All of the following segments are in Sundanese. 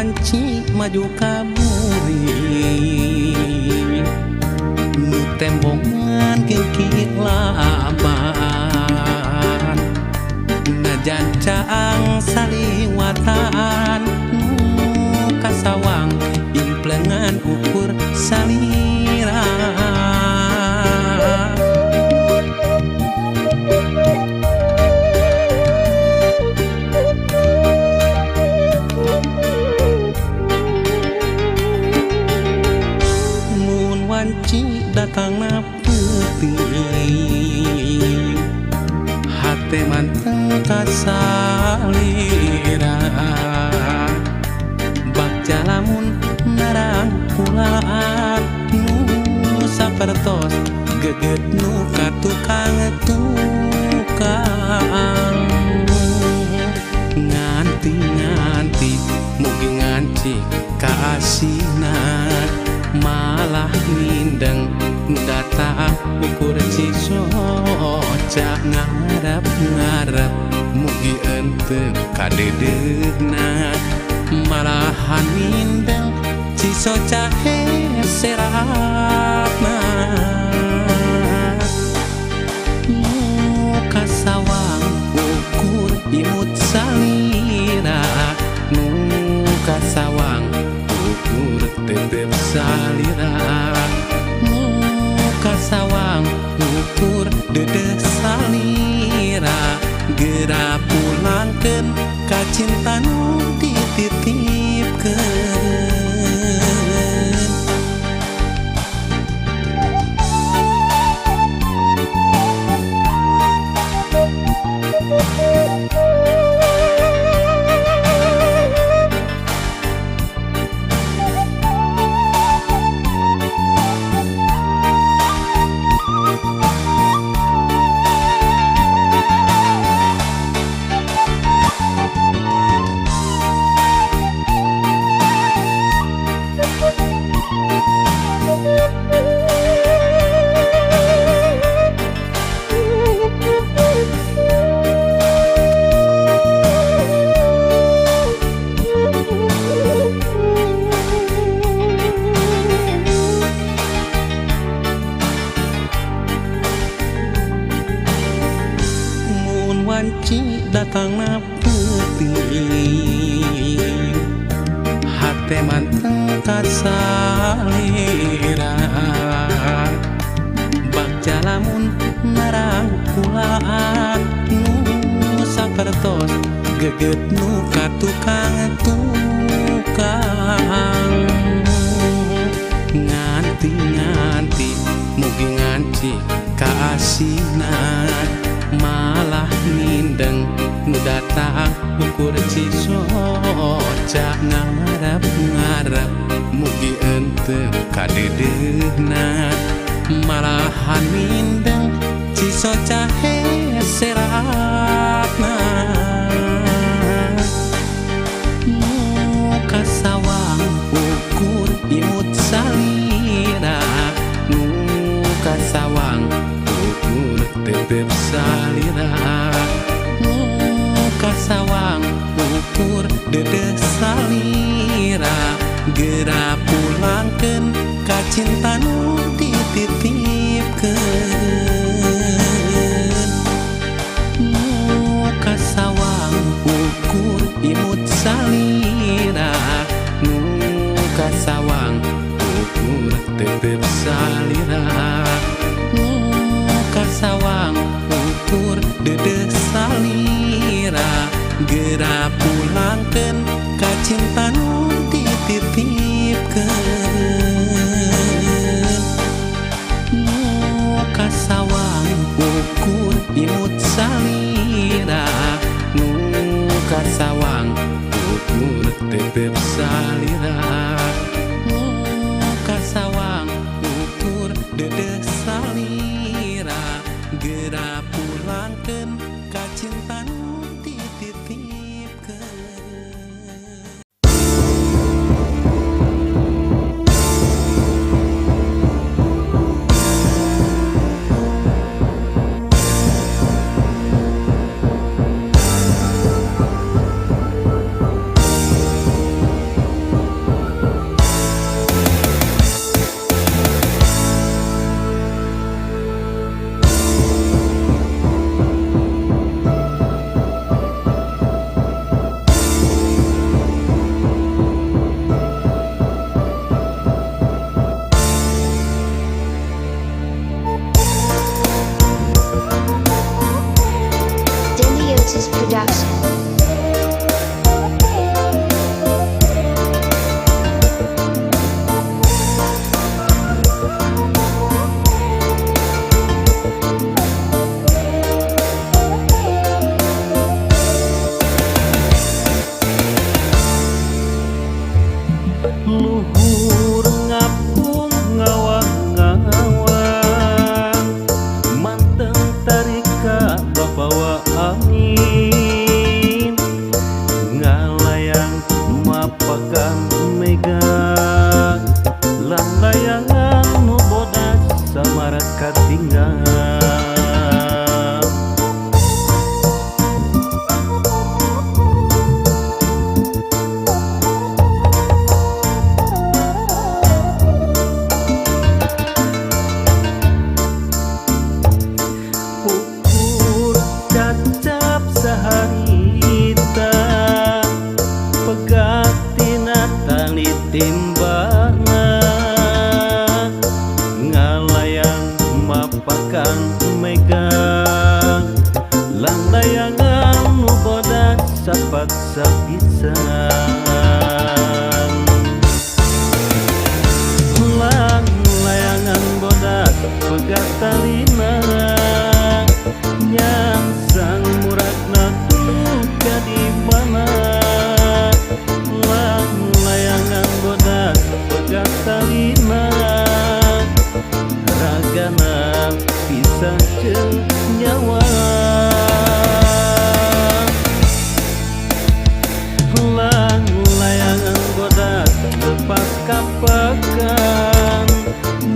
wanci maju ka buri nu tembongan kingkik laban najan caang saliwatan nu kasawang implengan ukur salira. Datangna peuting hate manteng kasalira bagja lamun narangkulaan nu sapertos geget nu ka tukang tukang nganti-nganti mugi nganci kaasinan malah mindeng data ukur cisoca ngarep-ngarep mugi enteu kadeudeuhna malahan mindeng cisoca heseratna nu kasawang ukur imut salira nu kasawang ukur tetep salira nu kasawang ukur dedeh salira geura pulangkeun ka cinta nu dititipkeun. Wanci datangna peuting hate manteng kasalira bagja lamun narangkulaan nu sapertos geget nu ka tukang tukang nganti-nganti mugi nganci kaasinan malah mindeng nu datang ukur cisoca ngarep-ngarep mugi enteu kadeudeuhna malahan mindeng cisoca heseratna nu kasawang ukur imut salira nu kasawang ukur tetep salira nu kasawang ukur dedeh salira geura pulangkeun ka cinta nu dititipkeun nu kasawang ukur imut salira nu kasawang ukur tetep salira nu kasawang ukur dedeh salira geura pulangkeun ka cinta nu dititipkeun nu kasawang ukur imut salira nu kasawang ukur tetep salira nu kasawang ukur dedeh salira geura pulangkeun ka cinta nu dititipkeun. Luhur ngapung ngawang-ngawang manteng tarika babawa angin ngalayang mapakan mega lan layangan nu bodas samara katinggal. Ukur cacap saharita pegatina tali timbana ngalayang mapakan mega lan layangan nu bodas sapaksa pisan lan layangan bodas pegat talina nyangsang muragna duka di mana lan layangan bodas pegat talina ragana pisah jeung nyawa lan layangan bodas lepas kapakan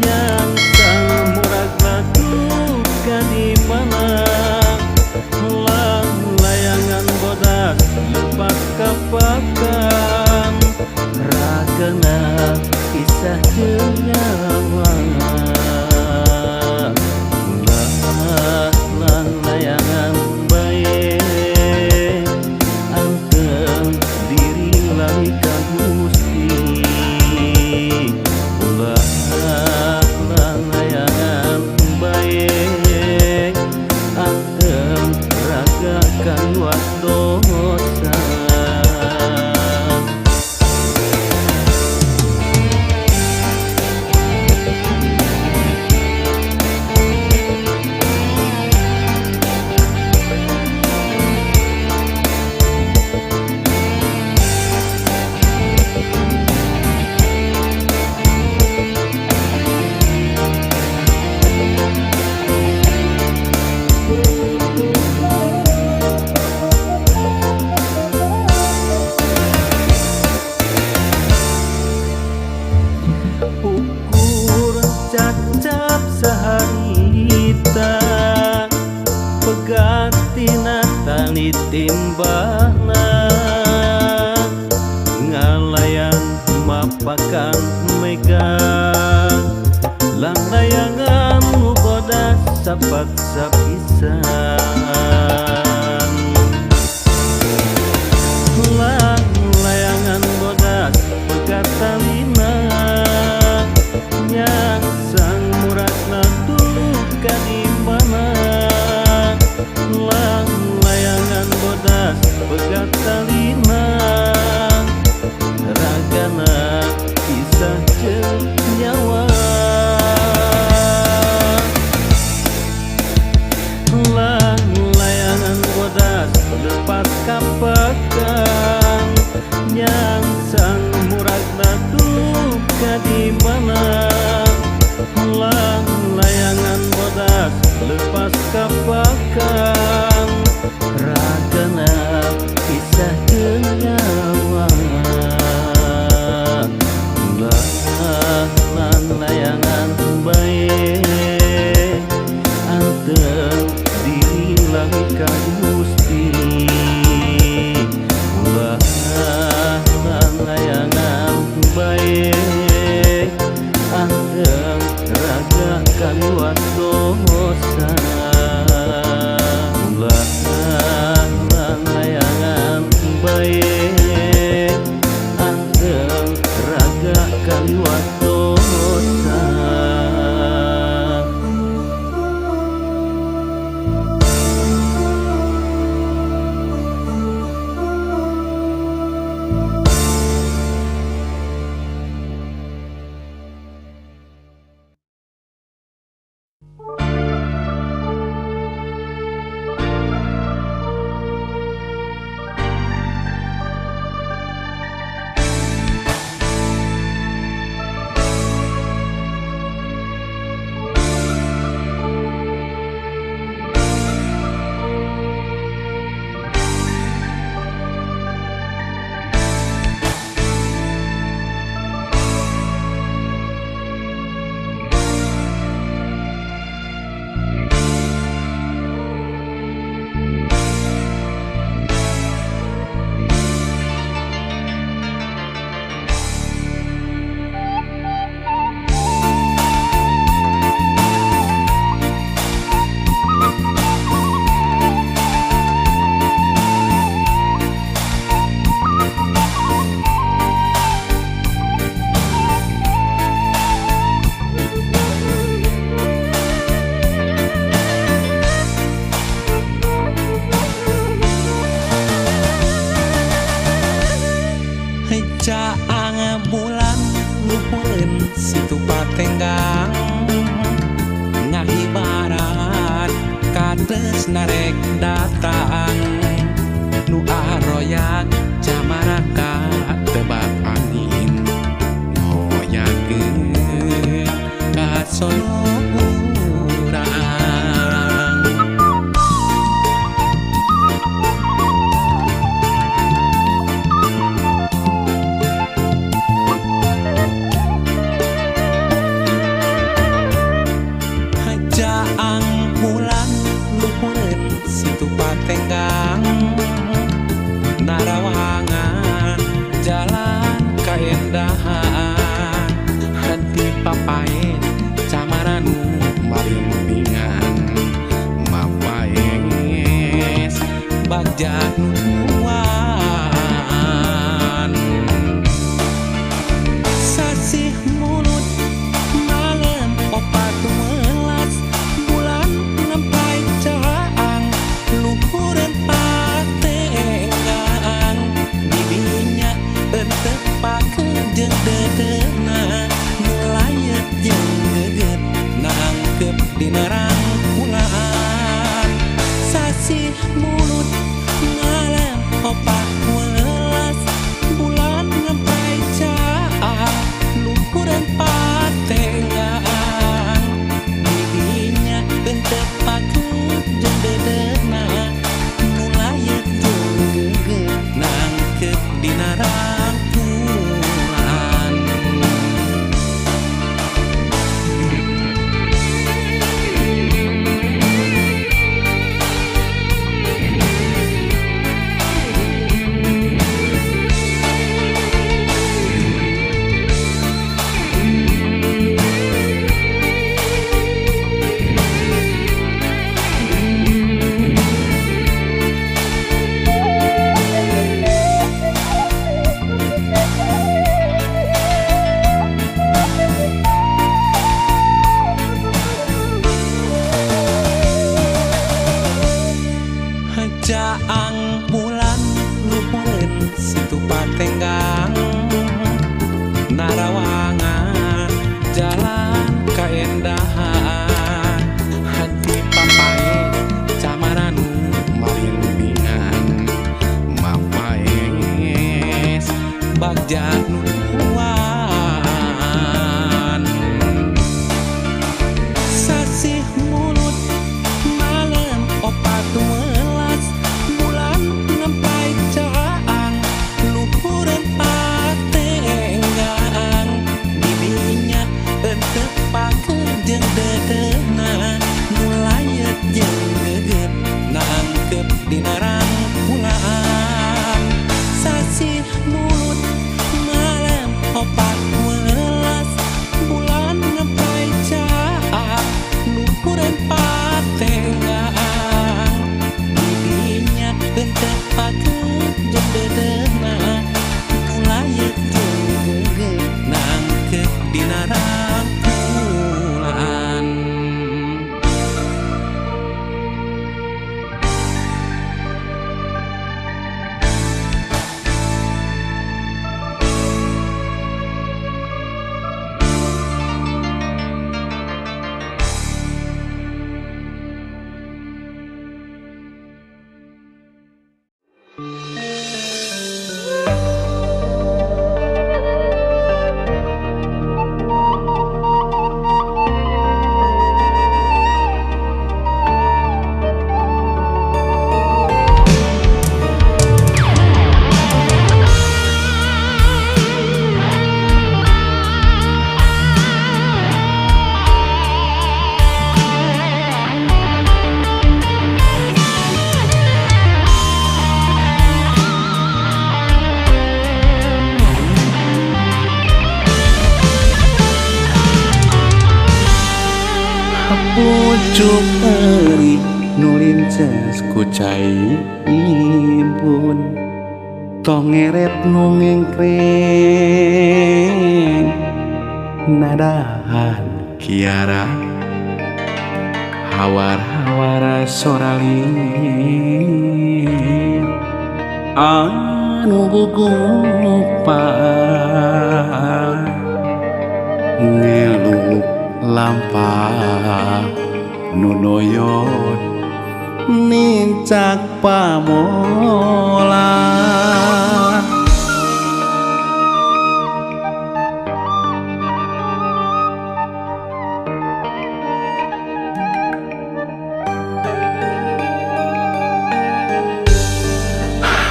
nyangsang muragna duka di mana lan layangan bodas lepas kapakan ragana pisah jeung nyawa. Ulah lan layangan bae anteng diri lami ka Gusti. Ulah lan layangan bae anteng raga kaliwat dosa. Ukur cacap saharita pegatina tali timbana ngalayang mapakan mega lan layangan nu bodas sapaksa pisan lan layangan bodas pegat talina nyangsang muragna duka di mana lan layangan bodas pegat talina ragana pisah jeung nyawa lan layangan bodas lepas kapakan nyangsang muragna duka di mana lan layangan bodas lepas kapakan ragana pisah jeung nyawa. Ulah lan layangan bae anteng diri lami ka Gusti. Ulah lan layangan bae anteng raga kaliwat dosa. Ulah lan layangan bae anteng raga kaliwat dosa. Situ Patenggang ngahibaran katresna rek datang nu aroyak camaraka tebak angin hoyakeun ka sono urang. Jaang bulan luhureun Situ Patenggang narawangan jalan kaendahan hati papae camaranu marimbingan mapaes bagja nutuan sasih mulut malam opat welas bulan ngempai caang luhureun Patenggang bibinya entep pakeun jeung dedeuna nu layet jeung geget nangkep dina rangkulan sasih mulut malam opat welas bulan ngempai caang luhureun Patenggang bibinya entep pakeun jeung dedeuna nu layet jeung geget nangkep dina rangkulan. Jaang bulan luhureun Situ Patenggang narawangan jalan kaendahan hati papae camaranu marimbingan mapaes bagja nutuan sasih mulut malam opat welas bulan ngempai caang luhureun Patenggang bibinya entep pakeun jeung dedeuna nu layet jeung geget nangkep dina rangkulan sasih mulut malam opat welas bulan ngempai caang luhureun Patenggang bibinya entep pakeun jeung dedeuna nu layet jeung geget nangkep dina rangkulan. Pucuk eri nu linces ku cai impun tong ngeret nu ngengkreng nadahan kiara hawar-hawara soralir anu gugupan Ngelu lampah nu noyot nincak pamola.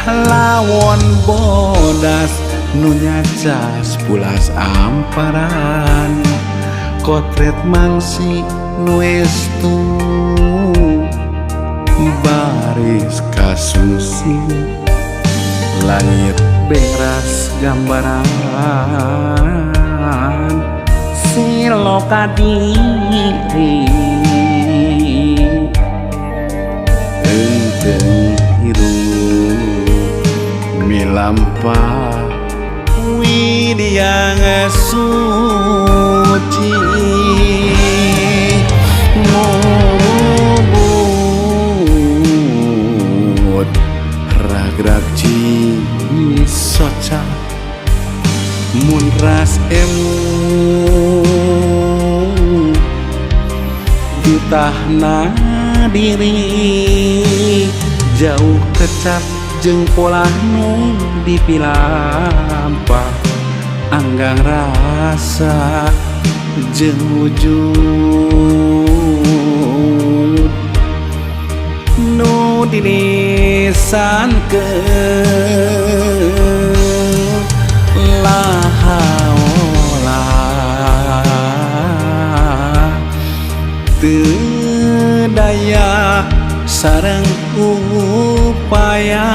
Lawon bodas nu nyacas pulas amparan, kotret mangsi nu estu baris kasusi, langit beras gambaran siloka diri. Engteng hirup milampah widiang suci, ngurubut ragrag cisoca mun ras emu ditahna diri jauh kecap jeung pola nu dipilampah anggang rasa jeung wujud nu dilisankeun la haola teu daya sareng upaya.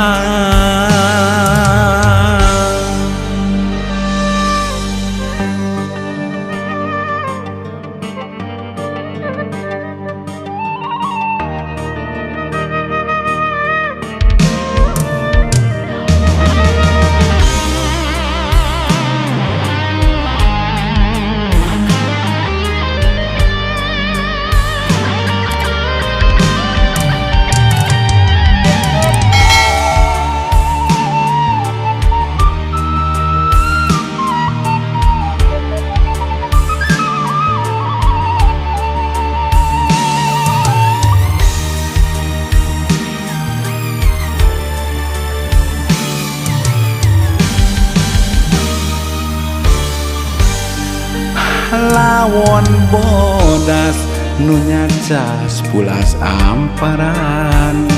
Lawon bodas nu nyacas pulas amparan,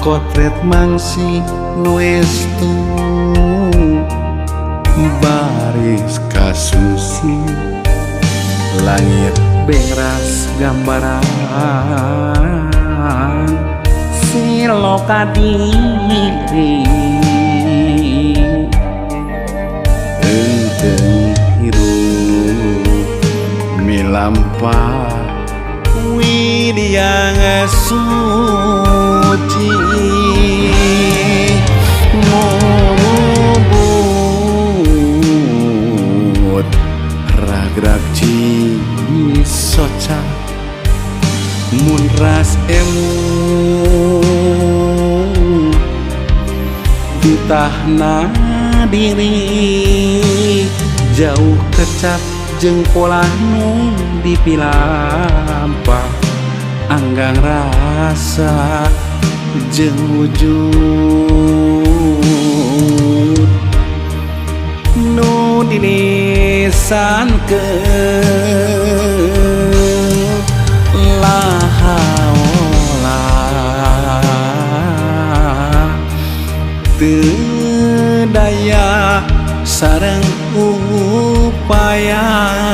kotret mangsi nu estu baris kasusi, langit beras gambaran siloka diri. Engteng hirup milampah widiang suci, ngurubut ragrag cisoca mun ras emu ditahna diri jauh kecap jeung pola nu dipilampah anggang rasa jeung wujud nu dilisankeun la haola teu daya sareng upaya.